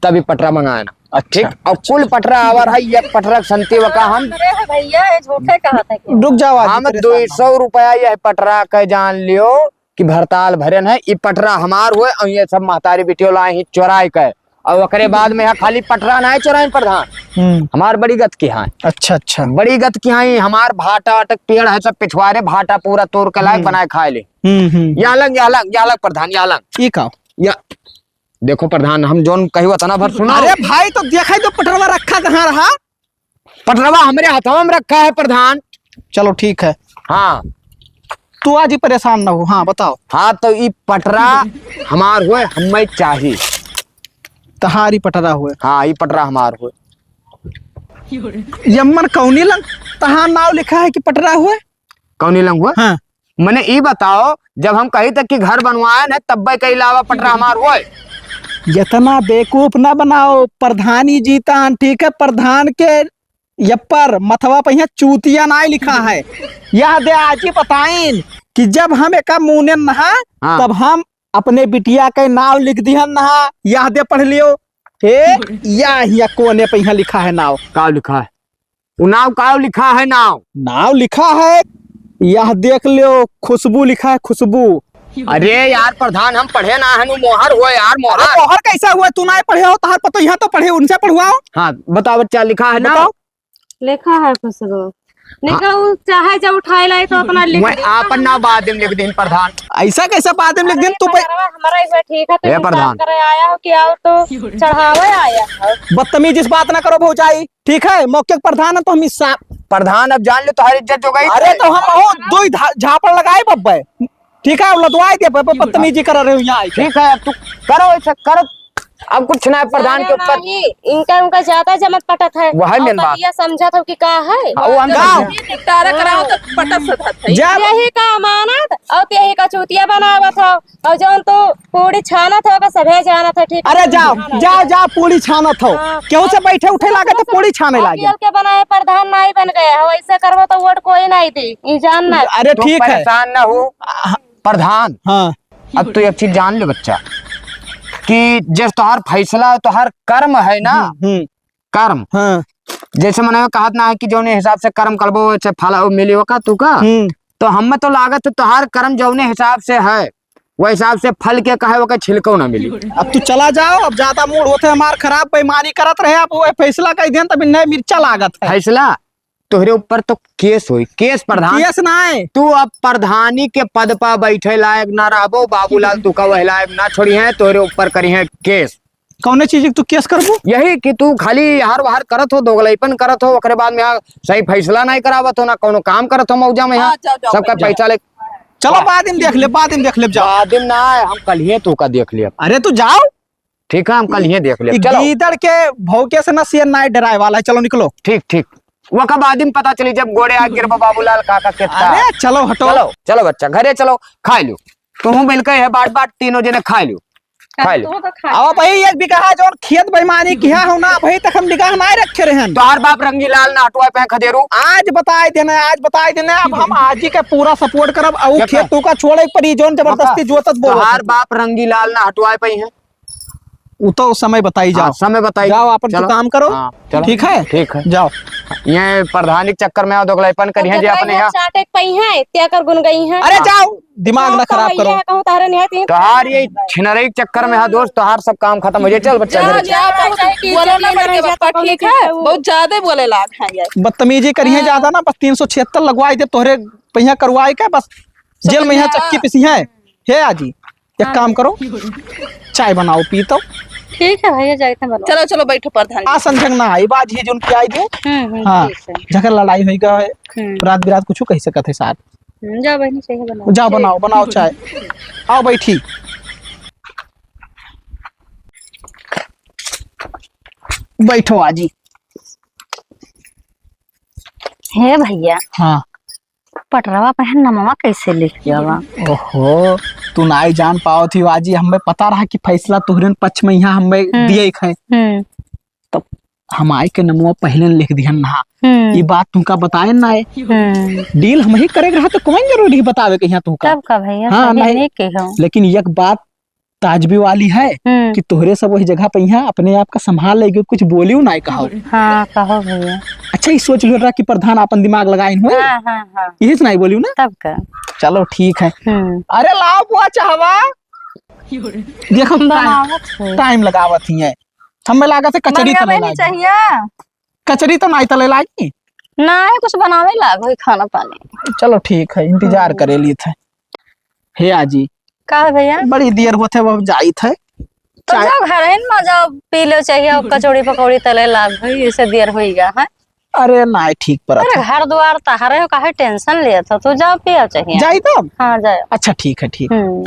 तब ई पटरा मंगाए ना। अच्छा। ठीक? और कुल पटरा आवर है, एक पटरा के संती वका हम अरे है भैया, ये झूठे कहा था कि रुक जाओ, आज हम परेशान दो सौ रुपया यह पटरा के जान लियो कि भरताल भरन है, ई पटरा हमार हुए और ये सब महतारी बिटियो लाए ही चोराई के। और ओकरे बाद में यहाँ खाली पटरा ना चोराई प्रधान, हम्म। हमार बड़ी गत की हाँ। अच्छा, अच्छा। बड़ी गत की हाँ, हमार भाटा वाटा पेड़ है सब पिछवारे, भाटा पूरा तोड़ के लाए हम्म। बनाए खाए ले। हम्म, हम्म। या लंग, या लंग, या लंग प्रधान, या लंग। ई का? या, देखो प्रधान, हम जौन कही वतना भर सुनो। अरे भाई, तो देखा तो पटरवा रखा कहाँ रहा? पटरवा हमरे हथवा में रखा है प्रधान। चलो ठीक है। हाँ। तू आज ही परेशान ना हो। हाँ, बताओ। हाँ, तो ई पटरा हमार हुए, हमें चाही। तहारी पटरा हुए। हाँ, ई पटरा हमार हुए। यमन कौनी लंग तहार नाव लिखा है कि पटरा हुए? कौनी लंग हुए? हाँ। मने ई बताओ, जब हम कही तक कि घर बनवाए न, तब्बे के अलावा पटरा हमार होए। इतना बेवकूफ ना बनाओ, प्रधानी जीतान, ठीक है, प्रधान के यप्पर मथवा पे यहाँ चूतिया नाय लिखा है। यह दे आज ही बताइन कि जब हम एका मुने नहा, हाँ। तब हम अपने बिटिया के नाव लिख दिहन नहा, यह दे पढ़ लियो। हे, या हिया कोने पे यहाँ लिखा है नाव। का लिखा है? उ नाव काव लिखा है नाव? नाव लिखा है, यह देख लो, खुशबू लिखा है, खुशबू। अरे यार प्रधान, हम पढ़े ना हन, उ मोहर हुआ यार, मोहर। अरे मोहर कैसा हुआ? तू ना पढ़े हो, तहार पतो यहाँ तो पढ़े, उनसे पढ़वाओ। हाँ, बताओ बच्चा, लिखा है नाव? बताओ। लिखा है खुशबू। हाँ। निका उ चाहे जब उठाए लाई तो अपना लिख मैं दे। आपन नाव बाद में लिख देन प्रधान। ऐसा कैसे बाद में लिख देन? अरे तू पे पहलवा हमारा ही हुआ, ठीक है, तो ए इंतजार प्रधान। करे आया हो कि आओ तो चढ़ावे आया हो। बदतमीजी से बात ना करो भौजाई। ठीक है, मौके के प्रधान है तो हम इस सा- प्रधान, अब जान ले, तोहार इज्जत जो गई। अरे, तो हम बहुत दुई धा-, झापड़ लगाए बब्बे। ठीक है, लदवाए दे बब्बे, बदतमीजी कर रहे हो यहाँ आके। ठीक है, अब तू करो ऐसा, करो। अब कुछ ना है प्रधान अरे के ऊपर। नहीं, इनका, उनका ज्यादा जमत पटत है। वह है और मेन बात। भैया समझत हो कि का है? हाँ, वो हम गाँव। समझे। निपटारा कराओ तो पटत सधत है। जा। यही का अमानत और यही का चूतिया बनावत हो। और जौन तू पूड़ी छानत हो, ओका सभे जानत है, ठीक है? अरे जाओ, जाओ, जाओ, पूड़ी छानत हो। हाँ। केहू से बैठे उठे लागे तो पूड़ी छाने लागे। अकेल के बनाए प्रधान नाई बन गए हो, ऐसे करबो तो वोट कोई नाई दी, ई जान ना। अरे तू ठीक है। परेशान ना हो, हाँ। प्रधान। हाँ। अब तू एक चीज जान ले बच्चा, कि जब तोहार फैसला, तोहार कर्म है ना, हम्म, हम्म। कर्म। हाँ। जैसे मने कहत ना है कि जौने हिसाब से कर्म करबो, वैसे फल मिली, वो का तू का? हम्म। तो हमें तो लागत है तोहार कर्म जौने हिसाब से है, वह हिसाब से फल के कहे ओके छिलको ना मिली। अब तू चला जाओ, अब ज्यादा मूड होते हमार खराब, बेईमानी करत रहे, अब वो फैसला कह देन तभी नए मिर्चा लागत है। फैसला? तोहरे ऊपर तो केस होई, केस प्रधान। केस ना है। तू अब प्रधानी के पद पर बैठे लायक ना रहबो, बाबूलाल तू का वह लायक ना छोड़ी है, तोहरे ऊपर करी है केस। कौने चीज के तू केस करबू? यही कि तू खाली हर बाहर करत हो, दोगलैपन करत हो, ओकरे बाद में यहाँ सही फैसला नहीं करावत हो, ना कौनो काम करत हो मौजा में यहाँ। हाँ, जाओ, जाओ, सबका जाओ। पैसा ले। चलो, वाह। बाद में देख ले, बाद में देख ले, जाओ। बाद में ना, हम कल ही तू का देख लिया। अरे, तू जाओ। ठीक है, हम कल ही देख ले। ई चलो। गीदड़ के भौंके से ना शेर ना डराए वाला है। चलो, निकलो। ठीक, ठीक। वका बाद में पता चली, जब गोड़े आ गिरबा बाबूलाल काका के ता। अरे, चलो, हटो। चलो, चलो बच्चा, घरे चलो, खा लो। तुहूँ मिलके है बाट बाट, तीनों जने खा लो। खा लो। तू तो खा। अब भाई एक बिगहा जौन खेत बेईमानी किहा हो ना, अभी तक हम निगाह ना रखे रहन। तोहार बाप रंगीलाल ना हटवाए पे खदेरू। आज बताए देना, आज बताए देना, अब हम आज ही के पूरा सपोर्ट करब, और क्या खेत कर? तू का छोड़े परी जौन जबरदस्ती मका? जोतत बोवत तोहार है। बाप रंगीलाल ना हटवाए पे है। उ तो समय बताई हाँ, जाओ। समय बताई। जाओ, आपन तू चलो। काम करो। हाँ, चलो। ठीक है? ठीक है। जाओ। ये प्रधानी के चक्कर में आओ, दोगलाईपन करिहे जे अपने यहाँ। चाटे के पई है, त्या कर गुन गई है। अरे हाँ। जाओ, दिमाग ना खराब करो। कहूँ तारे नहीं आती। तोहार ये छिनरई के चक्कर में है दोस्त, तोहार सब काम खत्म हो जाए। चल बच्चा, जा, घर जा, जा। बहुत बोले ना पड़ के बप्पा, ठीक है? बहुत ज्यादा बोले लाग है ये। बदतमीजी करिहे हाँ। ज्यादा ना, बस तीन सौ छिहत्तर लगवाई दे तोहरे पहिया करवाई के, बस जेल में यहाँ चक्की पिसी है। हे आजी, एक हाँ। काम करो, चाय बनाओ, पी तो। ठीक है भैया, जाइत है बनाओ। चलो, चलो, बैठो प्रधान जी। आ संझंग ना आई, बाजी जोन की आई दे। हम्म, हम्म, हाँ, ठीक है। झगड़ लड़ाई होई गए, हम्म। रात बिरात कुछ कह सकत है साथ। हम्म, जाओ बहनी, चाय बनाओ। जाओ बनाओ, बनाओ चाय। आओ बैठी। बैठो आजी। हे भैया। हाँ। पटरवा पे है नमवा कैसे लिख गया बा? ओहो, तू नाई जान पावत ही आजी, हमें पता रहा कि फैसला तोहरे पक्ष में यहाँ हमें हम्म। दिए ही खाए। हम्म। तो हम आए के नमवा पहले लिख दिहन ना। हम्म। ये बात तुमका बताए ना है। हम्म। डील हम ही करे रहा तो कौन जरूरी है बतावे के यहाँ तुमका? तब का भैया, हाँ, सही नहीं। नहीं कहो। लेकिन एक बात ताजबी वाली है हम्म। कि तोहरे सब वही जगह पे यहाँ अपने आप का संभाल लेगे, कुछ बोलियो ना कहो। हाँ, कहो भैया। अच्छा, ये सोच लो रहा कि प्रधान अपन दिमाग लगाइन होई। हाँ, हाँ, हाँ। यही से नहीं बोलियो ना? तब का। चलो ठीक है। हम्म। अरे लाओ बुआ चाहवा। देखो टाइम, बनावत है। टाइम लगावत ही है। हमें लागत है कचरी बनावे तले नहीं लागी। चाहिए। कचरी तो नहीं तले लागी। नहीं, कुछ बनावे लाग होई खाना पानी। चलो ठीक है, इंतजार हम्म। करे ली थे। हे आजी। का है भैया? बड़ी देर होत है, अब जाइत है। तो चाय जाओ घर में जाओ, पी लो चाहिए, अब कचौड़ी पकौड़ी तले लाग होई, इसे देर होई गया है। अरे नाई ठीक पर अरे था। घर द्वार तहरे हो, काहे टेंशन लेत हो? तू जाओ पिया चाहिए। जाई तब? हाँ, जाओ। अच्छा ठीक है, ठीक। हम्म।